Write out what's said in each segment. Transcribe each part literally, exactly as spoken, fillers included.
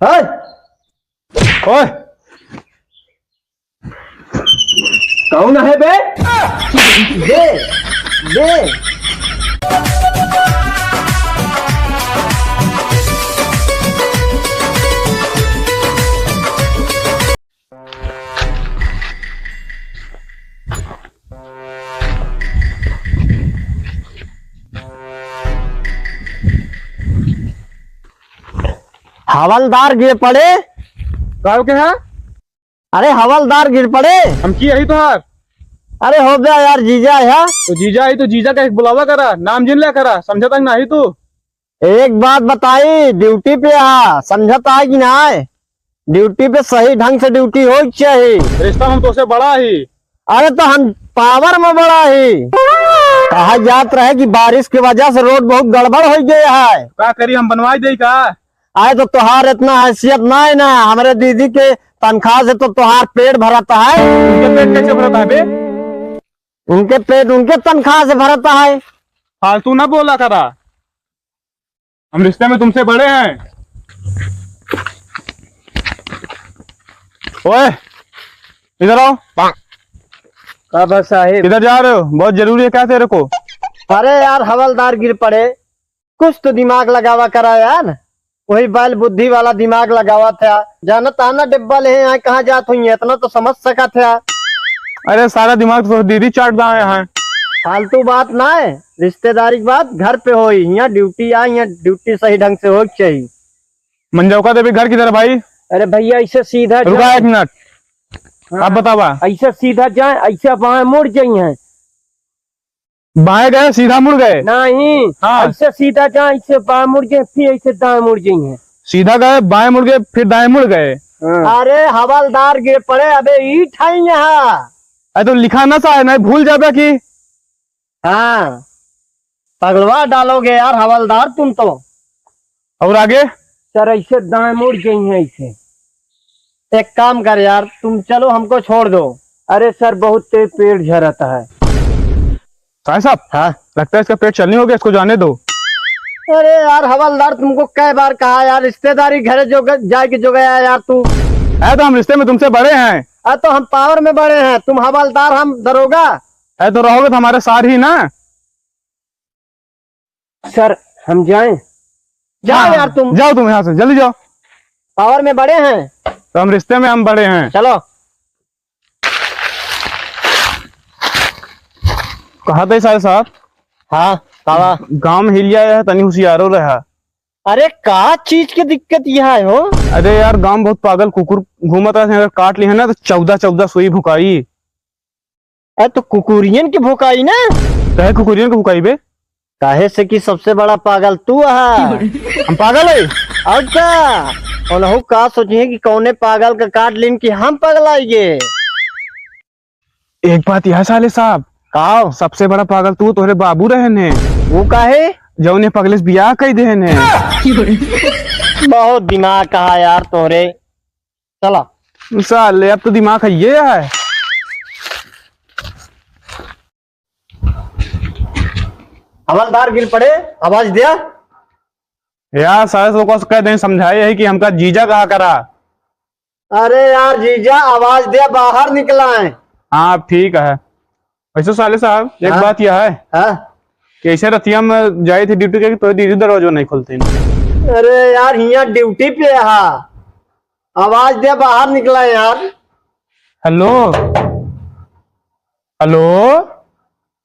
है? ओए! कौन है बे? बे, बे। हवलदार गिर पड़े। गाँव के है? अरे हवलदार गिर पड़े। हम की यही तोहार? अरे हो गया यार, जीजा है। तो जीजा आई तो जीजा का एक बुलावा करा, नाम जिन लिया करा, समझा तक नाही तू। एक बात बताई, ड्यूटी पे आ, समझत आ कि नाय? ड्यूटी पे सही ढंग से ड्यूटी होई के चाही। रिश्ता हम तोसे बड़ा ही। अरे तो हम पावर में बड़ा ही। कहा जात रहे कि बारिश की वजह से रोड बहुत गड़बड़ हो गया है। का करी, हम बनवाई देई का? अरे तो तोहार इतना हैसियत ना है ना, हमरे दीदी के तनख्वाह से तो तोहार पेट भरता है। उनके पेट कैसे भरता है बे? उनके पेट उनके तनख्वाह से भरता है। फालतू ना बोला करा। हम रिश्ते में तुमसे बड़े हैं। ओए, इधर आओ। का बा साहेब? इधर जा रहे हो? बहुत जरूरी है क्या तेरे को? अरे यार, हवलदार गिर पड़े, कुछ तो दिमाग लगावा करा यार। वही बैल बुद्धि वाला दिमाग लगावा था। जानत आ ना डिब्बा ले यहाँ कहाँ जात हुई है, इतना तो समझ सका था। अरे सारा दिमाग तो दीदी चाट दाए हैं। फालतू बात ना है, रिश्तेदारी की बात घर पे होई, यहाँ ड्यूटी आ, यहाँ ड्यूटी सही ढंग से होई के चाहिए। मंजौका देवी घर किधर है भाई? अरे भैया, ऐसे सीधा रुका जाओ। एक मिनट। हाँ। आप बतावा। ऐसे सीधा जाए, ऐसे बाएं मुड़ जाई हैं। बाएं गए, सीधा मुड़ गए? नहीं, हाँ। ऐसे सीधा जाए, ऐसे बाएं मुड़ जाए, फिर ऐसे दाएं मुड़ जाई हैं। सीधा गए, बाएं मुड़ गए, फिर दाएं मुड़ गए। हाँ। अरे हवलदार गिर पड़े, अबे ईट है यहाँ। अरे तो लिखा ना सा है, नहीं भूल जाबे कि। हाँ, पगलवा डालोगे यार हवलदार तुम तो। और आगे? सर, ऐसे दाएं मुड़ गई हैं ऐसे। एक काम कर यार, तुम चलो, हमको छोड़ दो। अरे सर, बहुत तेज पेट झरता है। साहब, हाँ? लगता है इसका पेट चलनी हो गया, इसको जाने दो। अरे यार हवलदार, तुमको कई बार कहा यार, रिश्तेदारी घरे जो ग-, जाए के जो गया यार तू। है तो हम रिश्ते में तुमसे बड़े हैं। अरे तो हम पावर में बड़े हैं, तुम हवलदार, हम दरोगा। है तो रहोगे तो हमारे साथ ही ना। सर, हम जाएं? जाओ हाँ, यार तुम। जाओ तुम यहाँ से, जल्दी जाओ। पावर में बड़े हैं। तो हम रिश्ते में हम बड़े हैं। चलो। कहा थे साहब? हाँ, कावा? गांव में हिलिया है, तनी हुशियारो रहा। अरे, का चीज के दिक्कत यह है हो? अरे यार, गांव में बहुत पागल कुकुर घूमत रहे, अगर काट लिए है ना तो चौदह चौदह सुई भुकाई। अरे तो कुकुरियन के भुकाई ना। काहे कुकुरियन के भुकाई बे? काहे से कि सबसे बड़ा पागल तू है। हम पागल है? और का? उनहु का सोचिए कि कौने पागल का काट लेन कि हम पगलाइगे। एक बात यह साले साहब। का? सबसे बड़ा पागल तू, तोहरे बाबू रहन है। वो काहे? जौने पगले से बियाह कई देहन है। बहुत दिमाग कहा यार तोहरे। चला। साले, अब तो दिमाग है ये है। हवलदार गिर पड़े, आवाज दिया। यार, साले से ओको कह दें, समझाए यही कि हमका जीजा कहा करा। अरे यार, जीजा, आवाज दिया, बाहर निकला है। हाँ, ठीक है। वैसे साले साहब, एक हाँ? बात यह है हाँ? कि ऐसे रतिया में जाए थे ड्यूटी के, तो दीदी दरवाजा नहीं खोलते हैं। अरे यार, हियाँ ड्यूटी पे हा। आवाज दे, बाहर निकला यार। हेलो, हेलो।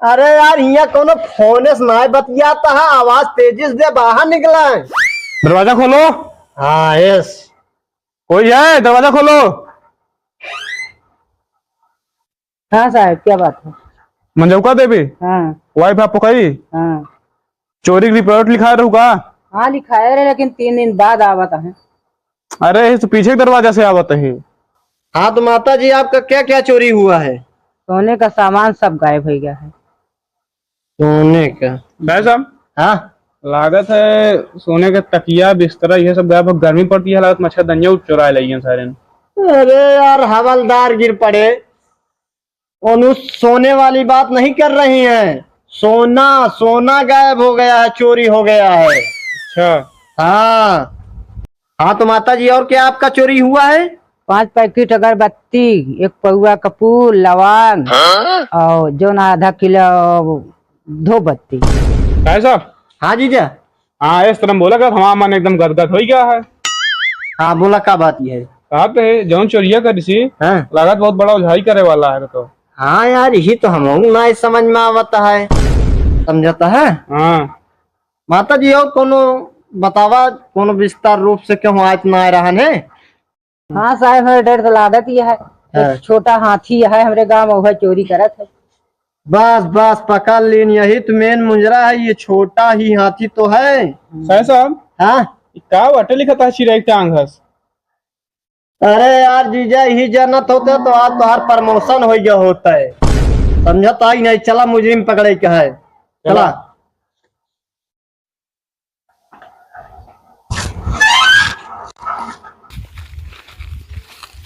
अरे यार, हियाँ कोनो फोने से नाय बतियाता है, आवाज तेजी से दे, बाहर निकला है। दरवाजा खोलो। हाँ, यस। कोई है? दरवाजा खोलो। हाँ साहब, क्या बात है? मंजौका देवी? हाँ। वाइफ आप पकड़ी? हाँ। चोरी की रिपोर्ट लिखा रहू का? हाँ, लिखाए रहे, लेकिन तीन दिन बाद आवत है। अरे, इस पीछे के दरवाजा से आवत है। हाँ, तो माता जी, आपका क्या क्या चोरी हुआ है? सोने का सामान सब गायब हो गया है। सोने का? भाई साहब, हाँ? लागत है सोने का तकिया, बिस्तरा, ये सब गायब हो। गर्मी पड़ती है, लागत मच्छरदनिया चुराए लइए सारे। अरे यार, हवलदार गिर पड़े। उन उस सोने वाली बात नहीं कर रही हैं। सोना, सोना गायब हो गया है, चोरी हो गया है। अच्छा। हाँ। हाँ तो माता जी, और क्या आपका चोरी हुआ है? पाँच पैकेट अगरबत्ती, एक पौवा कपूर, लवंग, हाँ? और जौन आधा किलो धूप बत्ती। काहे साहब? हाँ जीजा। हाँ, इस तरह बोला कर, हमारा मन एकदम गदगद हो गया है। हाँ, बोला, का बात ये है? कहा पे जौन चोरिया करी सी, हाँ। लागत बहुत बड़ा उझाई करे वाला है तो। हाँ यार, यही तो हम लोग ना इस समझ में आवता है, समझता है? हाँ। माता जी, और कोनो बतावा, कोनो विस्तार रूप से क्यों आज ना आ रहा है? हाँ साहब, हमरे डर तो लागत ही है। हाँ। एक छोटा हाथी है हमरे गाँव में, वह चोरी करत है। बस, बस, पकड़ लीन, यही तो मेन मुंजरा है, ये छोटा ही हाथी तो है। साहब, साहब। हाँ? ई का बाटे लिखत है चिरई टांग हस? अरे यार जीजा, यही जानत होते तो आज तोहार प्रमोशन हो गया होता है। समझत आई नहीं, चला मुजरिम पकड़े के है। चला। चला।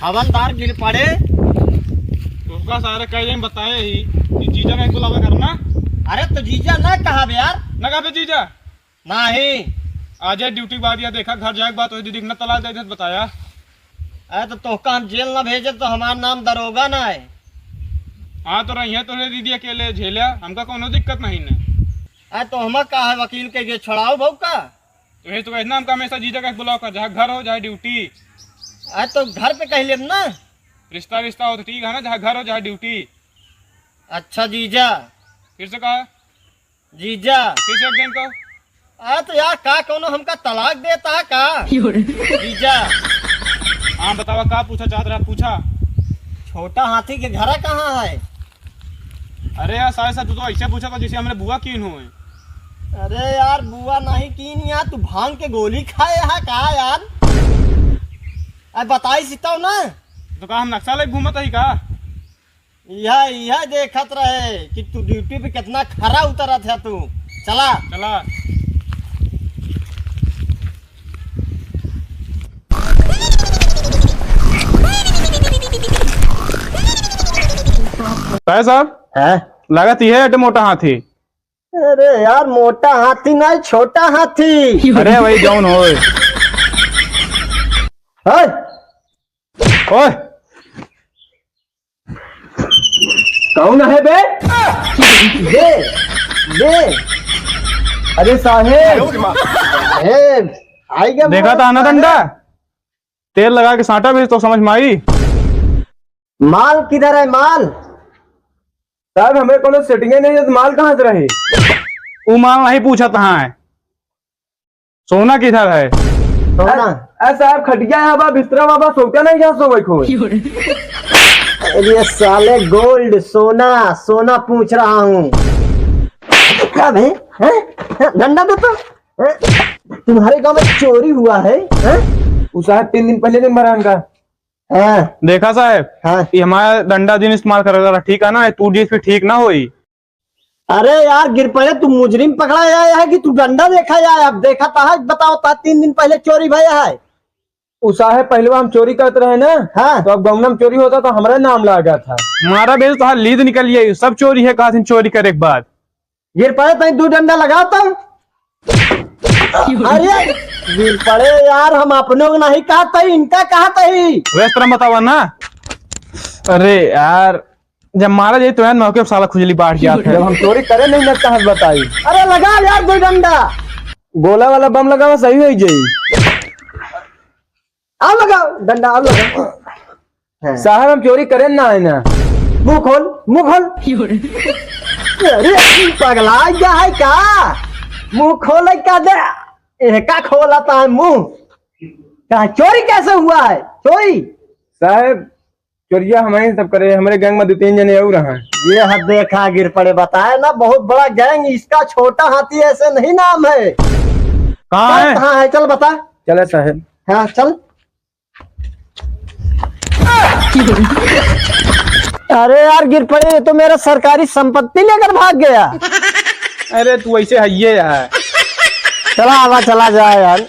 हवलदार गिर पड़े। तोहका सारे कई दिन बताए ही कि जीजा का एक बुलावा करना। अरे तो जीजा ना कहा बे यार। ना कहा बे जीजा। नाही। आजे ड्यूटी के बाद या देखा घर जाए के बाद तो दीदी के ना तलाक दे दे बताया। अरे तो तोहका हम जेल ना भेजे तो हमार नाम दरोगा ना है। हाँ तो रहिए तो रे दीदी अकेले झेलिया, हमका कोनो दिक्कत नहीं ने। अरे तो हमा का है वकील के ये छुड़ाओ भाऊ का? तो ये तो कहना हमका हमेशा जीजा का बुलाओ कर, जहाँ घर हो जहाँ ड्यूटी। अरे तो घर पे कह लेब ना। रिश्ता रिश्ता हो तो ठीक है ना, जहाँ घर हो जहाँ ड्यूटी। अच्छा जीजा। फिर से कहा? जीजा। फिर से एक दिन कहो। आ तो यार का कोनो हमका तलाक देता है का? जीजा। हाँ बतावा का पूछा चाहत रहा, पूछा। छोटा हाथी के घरा कहाँ है? अरे यार सारे साहब, तू तो ऐसे पूछा था जैसे हमरे बुआ कीन हुए। अरे यार बुआ नहीं कीन यार, तू भांग के गोली खाए है का यार? अब बताई सिताओ ना। तो का हम नक्शा लेके घूमत ही का? यह, यह देखत रहे कि तू ड्यूटी पे कितना खरा उतरत है तू। चला। चला। साहब, साहब, हैं? लागत ही है एटे मोटा हाथी। अरे यार, मोटा हाथी नहीं, छोटा हाथी। अरे वही जौन होए। हैं? ओए, कौन है बे? बे, बे। अरे साहेब। साहेब, आई गया देखा मोर था ना साहेब। डंडा? तेल लगा के सांटा भी तो समझ में आई। माल किधर है, माल? साहब, हमें कोनो सेटिंगे नहीं है, तो माल कहाँ से रही? वो माल नहीं पूछा था, सोना किधर है? सोना? अरे, अरे साहब, खटिया है बा, बिस्तरा बा, बा, सोचा नहीं जहाँ सोवे खोए। अरे साले, गोल्ड, सोना, सोना पूछ रहा हूँ। क्या बे? हैं? हैं? डंडा दे तो। हैं? तुम्हारे गांव में चोरी हुआ है? हैं? वो साहब तीन दिन पहले नहीं मरा उनका। हाँ। देखा साहब, हाँ। ये हमारा डंडा जिन इस्तेमाल कर रहा, ठीक है ना? ये टूट जाए फिर ठीक ना होई। अरे यार, गिर पड़े, तू मुजरिम पकड़ा आया है कि तू डंडा देखा आया है? अब देखा था, बताओ था, तीन दिन पहले चोरी भया है। उ साहेब, पहले हम चोरी करत रहे ना, हाँ। तो अब गौना में चोरी होता तो हमरा नाम लागा था। मारा बेल तो लीद निकल गई, सब चोरी है, कहा दिन चोरी करे के बाद। गिर पड़े, तई दू डंडा लगा तब। अरे, गिर पड़े यार, हम अपनों को नहीं कहते, इनका कहते ही। वैसे तरह बतावा ना। अरे यार, जब मारा जाई तो यार मौके पे साला खुजली बाढ़ गया था। जब हम चोरी करे नहीं ना, कहाँ से बताई? अरे लगा यार दो डंडा। गोला वाला बम लगावा, सही हो जाई। आ लगाओ डंडा, आ लगाओ। हाँ। साहब, हम चोरी करे ना है ना। मुंह खोल, मुंह खोल। अरे, पगला गया है का? मुंह खोले का दे? एहका खोलाता है मुंह। कहा चोरी कैसे हुआ है? चोरी? साहब, चोरिया हमारे सब करे, हमारे गैंग में दो तीन जने और हैं। ये हद देखा, गिर पड़े, बताए ना, बहुत बड़ा गैंग, इसका छोटा हाथी ऐसे नहीं नाम है। कहाँ चल, है? कहाँ है? चल बता। चले साहब। हाँ, चल। अरे यार, गिर पड़े, ये तो मेरा सरकारी संपत्ति लेकर भाग गया। अरे, तू ऐसे हइये यार। चला, आवा, चला जाए यार।